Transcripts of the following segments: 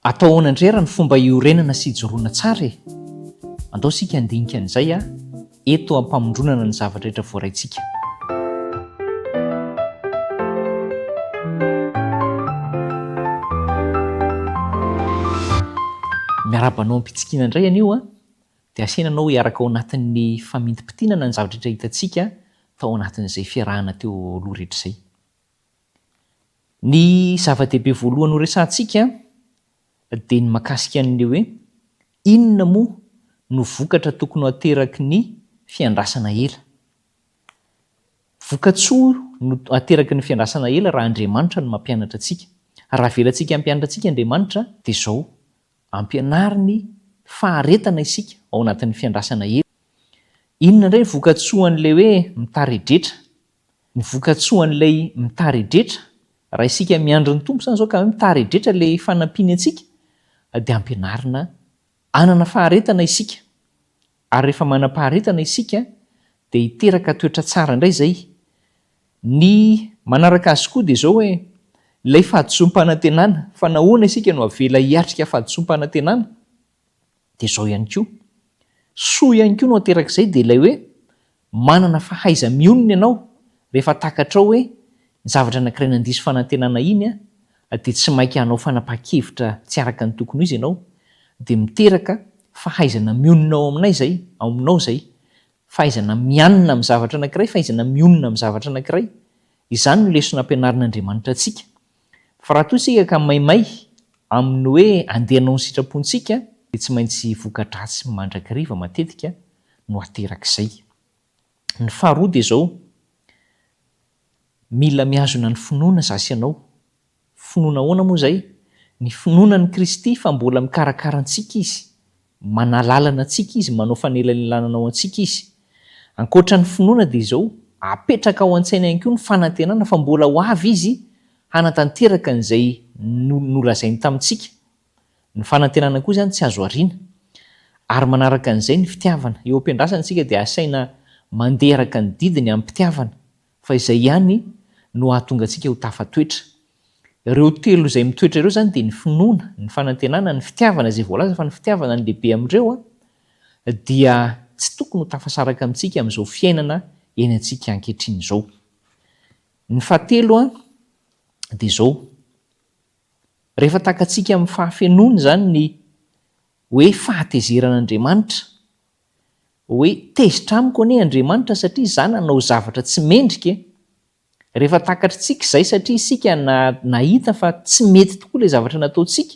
Atao ahoana indray raha ny fomba hiorenana sy hijoroana tsara e? Andao isika handinika an'izay eto am-pamondronana ny zavatra rehetra voaraintsika. Miarahaba anao am-pitsikiana indray anio an! Dia asaina anao hiaraka ao anatin'ny famintimpitinana ny zavatra rehetra hitantsika tao anatin'izay fiarahana teo aloha rehetra izay. Ny zava-dehibe voalohany horesahantsika dia ny mahakasika an'ilay hoe inona moa no vokatra tokony ho ateraky ny fiandrasana ela. Vokatsoa no ateraky ny fiandrasana ela raha Andriamanitra no mampianatra antsika. Raha avelantsika hampianatra antsika Andriamanitra dia izao, ampianariny faharetana isika ao anatin'ny fiandrasana ela. Inona indray ny vokatsoan'ilay hoe mitaredretra? Ny vokatsoan'ilay mitaredretra, raha isika miandry ny Tompo izany izao ka hoe mitaredretra ilay fanampiany antsika, dia ampianarina hanana faharetana isika. Ary rehefa manam-paharetana isika dia hiteraka toetra tsara indray izay. Ny manaraka azy koa dia izao hoe, ilay fahadisoam-panantenana, fa nahoana isika no avela hiatrika fahadisoam-panantenana? Dia izao ihany koa, soa ihany koa no aterak'izay dia ilay hoe manana fahaiza-mionona ianao rehefa takatrao hoe ny zavatra anankiray nandiso fanantenana iny dia tsy maika hanao fanapahan-kevitra tsy araka ny tokony ho izy ianao dia miteraka fahaizana mionona ao aminay izay, ao aminao izay. Fahaizana mianina amin'ny zavatra anankiray, fahaizana mionona amin'ny zavatra anankiray. Izany no lesona ampianarin'Andriamanitra antsika. Fa raha toa isika ka maimay amin'ny hoe andeha hanao ny sitrapontsika dia tsy maintsy voka-dratsy mandrakariva matetika no aterak'izay. Ny faharoa dia izao, mila mihazona ny finoana izaho sy ianao. Finoana ahoana moa izay? Ny finoana an'i Kristy fa mbola mikarakara antsika Izy, manalalana antsika Izy, manao fanelanelanana ho antsika Izy. Ankoatra ny finoana dia izao, apetraka ao an-tsaina ihany koa ny fanantenana fa mbola ho avy Izy hanatanteraka an'izay nolazainy tamintsika. Ny fanantenana koa izany tsy azo ariana. Ary manaraka an'izay ny fitiavana. Eo am-piandrasana isika dia asaina mandeha araka ny didiny amim-pitiavana. Fa izay ihany no hahatonga antsika ho tafatoetra. Ireo telo izay mitoetra ireo izany dia ny finoana, ny fanantenana, ny fitiavana izay voalaza fa ny fitiavana no lehibe amin'ireo dia tsy tokony ho tafasaraka amintsika amin'izao fiainana iainantsika ankehitriny izao. Ny fahatelo dia izao, rehefa takatsika amin'ny fahafenoany izany ny hoe fahatezeran'Andriamanitra, hoe tezitra amiko anie Andriamanitra satria izaho nanao zavatra tsy mendrika e! Rehefa takatritsika izay satria isika nahita fa tsy mety tokoa ilay zavatra nataontsika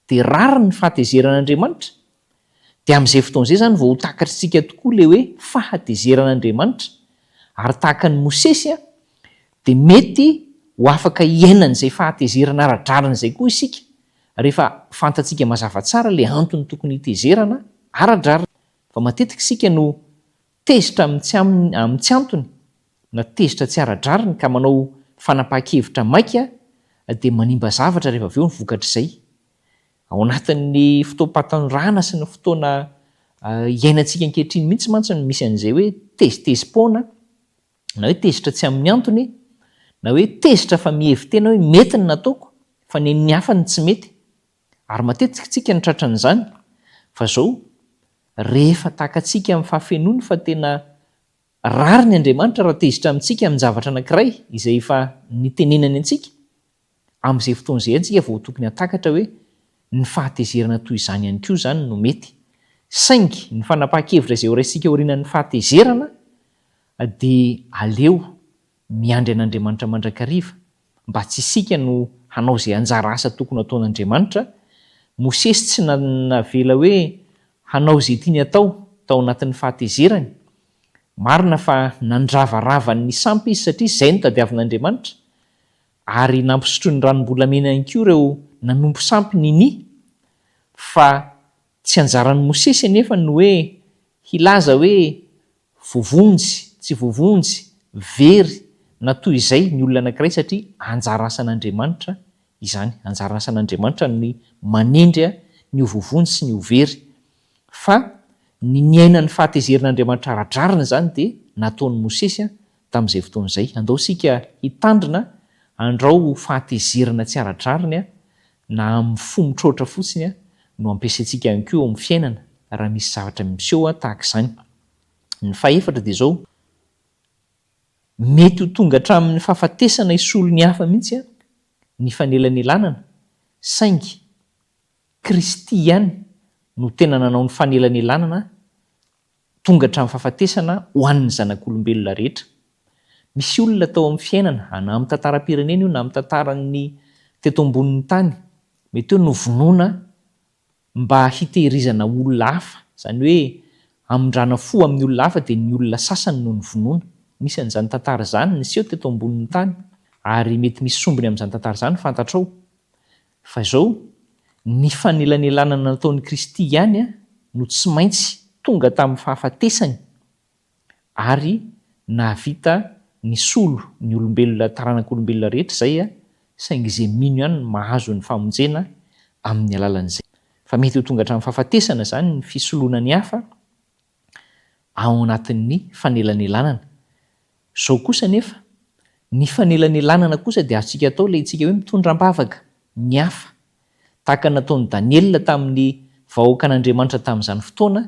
dia rariny ny fahatezeran'Andriamanitra. Dia amin'izay fotoana izay izany vao ho takatritsika tokoa ilay hoe fahatezeran'Andriamanitra. Ary tahaka an'i Mosesy dia mety ho afaka hiaina an'izay fahatezerana ara-drariny izay koa isika rehefa fantatsika mazava tsara ilay antony tokony hitezerana ara-drariny. Fa matetika isika no tezitra amin'ny tsy amin'ny tsy antony na tezitra tsy ara-drariny ka manao fanapahan-kevitra maika dia manimba zavatra rehefa avy eo ny vokatr'izay. Ao anatin'ny fotoam-pahatanorana sy ny fotoana iainantsika ankehitriny mihitsy mantsy no misy an'izay hoe tezitezi-poana na hoe tezitra tsy amin'ny antony na hoe tezitra fa mihevi-tena hoe mety ny nataoko fa nen'ny hafa no tsy mety. Ary matetika tsika no tratran'izany, fa zao, rehefa takatsika amin'ny fahafenoany fa tena rariny Andriamanitra raha tezitra amintsika amin-javatra anankiray izay efa nitenenany antsika, amin'izay fotoana izay ihany tsika vao tokony hahatakatra hoe ny fahatezerana toy izany ihany koa izany no mety. Saingy ny fanapahan-kevitra izay horaisintsika aorianan'ny fahatezerana dia aleo miandry an'Andriamanitra mandrakariva mba tsy isika no hanao izay anjara asa tokony ho ataon'Andriamanitra, Mosesy tsy navela hoe hanao izay tiany hatao tao anatin'ny fahatezerany. Marina fa nandravarava ny sampy izy satria izay no tadiavin'Andriamanitra, ary nampisotroiny ranom-bolamena ihany koa ireo nanompo sampy ninia, fa tsy anjaran'i Mosesy anefa ny hoe hilaza hoe Voavonjy, tsy voavonjy, very, na toy izay ny olona anankiray satria anjara asan'Andriamanitra izany. Anjara asan'Andriamanitra ny manendry ny ho voavonjy sy ny ho very. Fa ny niaina ny fahatezeran'Andriamanitra ara-drariny izany dia nataon'i Mosesy tamin'izay fotoana izay. Andao isika hitandrina andrao ho fahatezerana tsy ara-drariny. Na amin'ny fo mitroatra fotsiny no ampiasaintsika ihany koa eo amin'ny fiainana raha misy zavatra miseho tahaka izany. Ny fahefatra dia izao, mety ho tonga hatramin'ny fahafatesana hisolo ny hafa mihitsy ny fanelanelanana saingy Kristy ihany no tena nanao ny fanelanelanana tonga hatramin'ny fahafatesana ho an'ny zanak'olombelona rehetra. Misy olona tao amin'ny fiainana, na amin'ny tantaram-pirenena io na amin'ny tantaran'ny teto ambonin'ny tany, mety hoe novonoina mba hitehirizana olona hafa, izany hoe hamindrana fo amin'ny olona hafa dia ny olona sasany no novonoina. Nisy an'izany tantara izany niseho teto ambonin'ny tany ary mety misy sombiny amin'izany tantara izany fantatrao. Fa izao, ny fanelanelanana nataon'i Kristy ihany no tsy maintsy tonga tamin'ny fahafatesany ary nahavita nisolo ny olombelona taranak'olombelona rehetra izay, saingy izay mino ihany no mahazo ny famonjena amin'ny alalan'izay. Fa mety ho tonga hatramin'ny fahafatesana izany ny fisoloana ny hafa ao anatin'ny fanelanelanana. Izao kosa anefa, ny fanelanelanana kosa dia azontsika atao ilay antsika hoe mitondra am-bavaka ny hafa. Tahaka ny nataon'i Daniela tamin'ny vahoakan'Andriamanitra tamin'izany fotoana,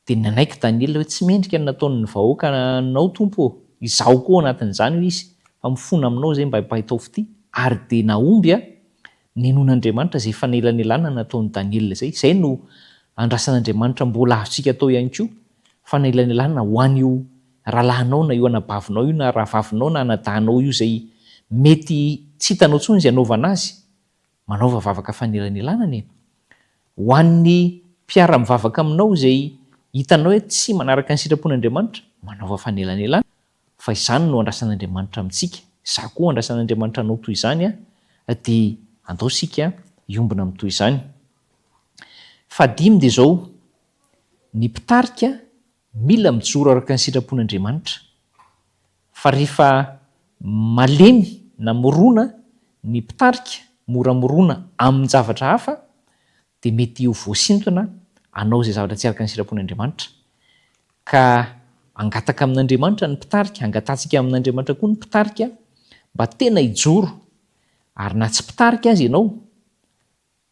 dia nanaiky Daniela hoe tsy mendrika ny nataon'ny vahoaka anao Tompo ô, izaho koa ao anatin'izany hoy izy, fa mifona aminao izay mba ampahitao fitia, ary dia nahomby aho Ninoan'Andriamanitra izay fanelanelanana nataon'i Daniela izay. Izay no andrasan'Andriamanitra mbola azontsika atao ihany koa, fanelanelanana ho an'io rahalahinao na io anabavinao io na rahavavinao na anadahinao io izay mety tsy hitanao intsony izay anaovana azy. Manaova vavaka fanelanelanana e! Ho an'ny mpiara-mivavaka aminao izay hitanao hoe tsy manaraka ny sitrapon'Andriamanitra, manaova fanelanelanana. Fa izany no andrasan'Andriamanitra amintsika, izaho koa andrasan'Andriamanitra hanao toy izany dia andao isika hiombona amin'ny toy izany. Fahadimy dia izao, ny mpitarika mila mijoro araka ny sitrapon'Andriamanitra. Fa rehefa malemy na mirona ny mpitarika, mora mirona amin-javatra hafa, dia mety ho voasintona hanao izay zavatra tsy araka ny sitrapon'Andriamanitra. Ka hangataka amin'Andriamanitra ny mpitarika, hangatahantsika amin'Andriamanitra koa ny mpitarika mba tena hijoro, ary na tsy mpitarika aza ianao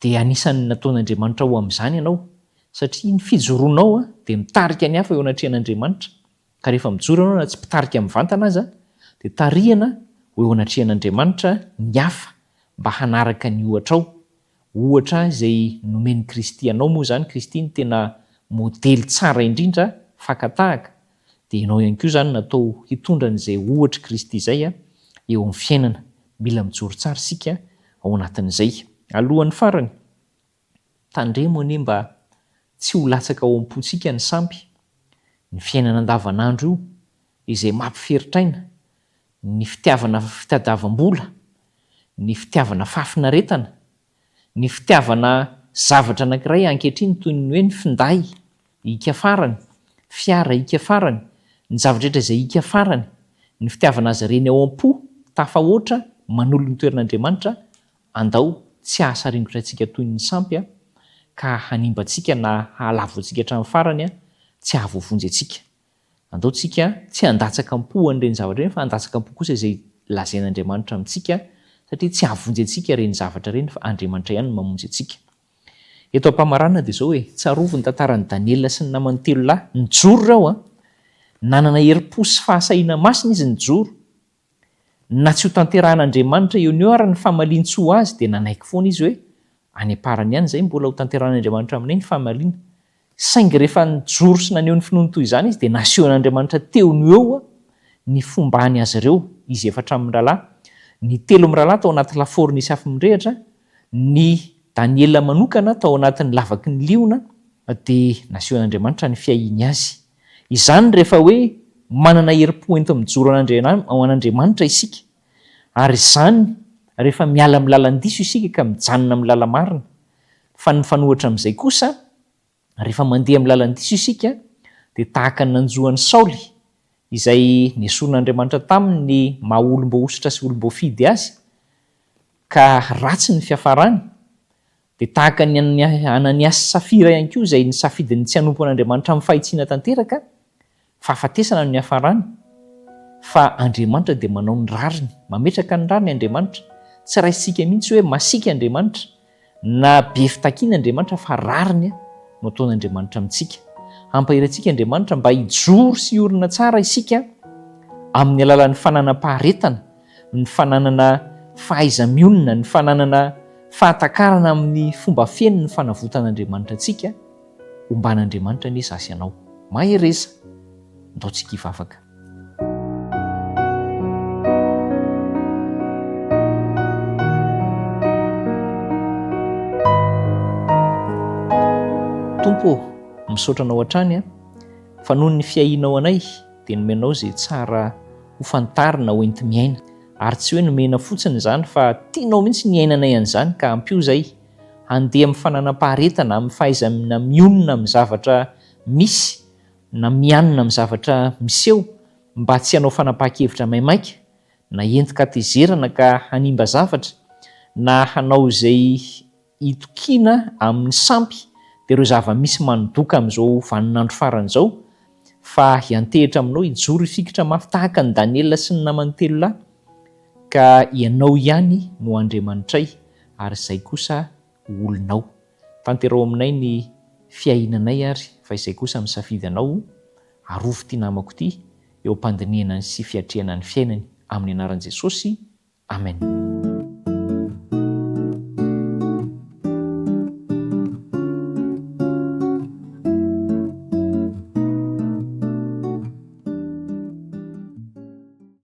dia anisan'ny nataon'Andriamanitra ho amin'izany ianao, satria ny fijoroanao dia mitarika ny hafa eo anatrehan'Andriamanitra, ka rehefa mijoro ianao na tsy mpitarika mivantana aza dia tarihana ho eo anatrehan'Andriamanitra ny hafa mba hanaraka ny ohatrao, Ohatra izay nomen'i Kristy anao moa izany, Kristy no tena modely tsara indrindra faka tahaka, dia ianao ihany koa izany natao hitondra an'izay ohatr'i Kristy izay eo amin'ny fiainana. Mila mijoro tsara isika ao anatin'izay. Alohan'ny farany, tandremo anie mba tsy ho latsaka ao am-pontsika ny sampy, ny fiainana andavanandro io izay mampiferitraina, ny fitiavana fitadiavam-bola, ny fitiavana fahafinaretana, ny fitiavana zavatra anankiray ankehitriny toy ny hoe ny finday hika farany, fiara hika farany, ny zavatra rehetra izay hika farany, ny fitiavana azy ireny ao am-po tafahoatra manolo ny toeran'Andriamanitra, andao tsy hahasaringotra antsika toy ny sampy ka hanimba antsika na hahalavo antsika hatramin'ny farany tsy hahavoavonjy antsika. Andao tsika tsy handatsaka am-po an'ireny zavatra ireny fa handatsaka am-po kosa izay lazain'Andriamanitra amintsika satria tsy hahavonjy antsika ireny zavatra ireny fa Andriamanitra ihany no mamonjy antsika. Eto am-pamaranana dia izao e, tsarovy ny tantaran'i Daniela sy ny namany telo lahy, nijoro ireo an! Nanana herim-po sy fahasahiana masina izy nijoro. Na tsy ho tanterahan'Andriamanitra eo no eo ary ny famalian-tsoa azy dia nanaiky foana izy hoe any am-parany ihany izay mbola ho tanterahan'Andriamanitra aminay ny famaliana. Saingy rehefa nijoro sy naneho ny finoany toy izany izy dia nasehon'Andriamanitra teo no eo ny fombany azy ireo, izy efatra mirahalahy. Ny telo mirahalahy tao anaty lafaoro nisy afo mirehitra, ny Daniela manokana tao anatin'ny lavaky ny liona dia nasehon'Andriamanitra ny fiahiany azy. Izany rehefa hoe manana herim-po enti-mijoro ho an'Andriamanitra isika. Ary izany rehefa miala amin'ny lalan-diso isika ka mijanona amin'ny lala-marina. Fa ny mifanohitra amin'izay kosa, rehefa mandeha amin'ny lalan-diso isika, dia tahaka ny nanjo an'i Saoly, izay nesorin'Andriamanitra taminy ny maha olom-boahosotra sy olom-boafidy azy, ka ratsy ny fiafarany, Dia tahaka ny an'i Anania sy Safira ihany koa izay nisafidy ny tsy hanompo an'Andriamanitra amin'ny fahitsiana tanteraka, fahafatesana no niafarany, fa Andriamanitra dia manao ny rariny, mametraka ny rariny Andriamanitra, tsy raisintsika mihitsy hoe masiaka Andriamanitra. Na be fitakiana Andriamanitra fa rariny no ataon'Andriamanitra amintsika. Hampahery antsika Andriamanitra mba hijoro sy hiorina tsara isika amin'ny alalan'ny fananam-paharetana, ny fananana fahaiza-mionona, ny fananana fahatakarana amin'ny fomba feno ny fanavotan'Andriamanitra antsika. Homban'Andriamanitra anie izaho sy ianao. Mahereza! Ndao tsika hivavaka. Tompo ô, misaotra Anao hatrany fa noho ny fiahianao anay dia nomenao izay tsara ho fantarina ho enti-miaina. Ary tsy hoe nomena fotsiny izany fa tianao mihitsy ny hiainanay an'izany ka ampio izay handeha amin'ny fananam-paharetana, amin'ny fahaizana mionona amin'ny zavatra misy na mianina amin'ny zavatra miseho mba tsy hanao fanapahan-kevitra maimaika, na entin-katezerana ka hanimba zavatra, na hanao izay itokiana amin'ny sampy, dia ireo zava-misy manodoka amin'izao vaninandro farany izao, fa hiantehitra aminao hijoro hifikitra mafy tahaka an'i Daniela sy ny namany telo lahy, ka Ianao ihany no Andriamanitray, ary izay kosa ho olonao. Tanterao aminay ny fiainanay ary fa izay kosa misafidy anao, arovy ity namako ity eo am-pandinihana ny sy fiatrehana ny fiainany amin'ny anaran'i Jesosy, Amen.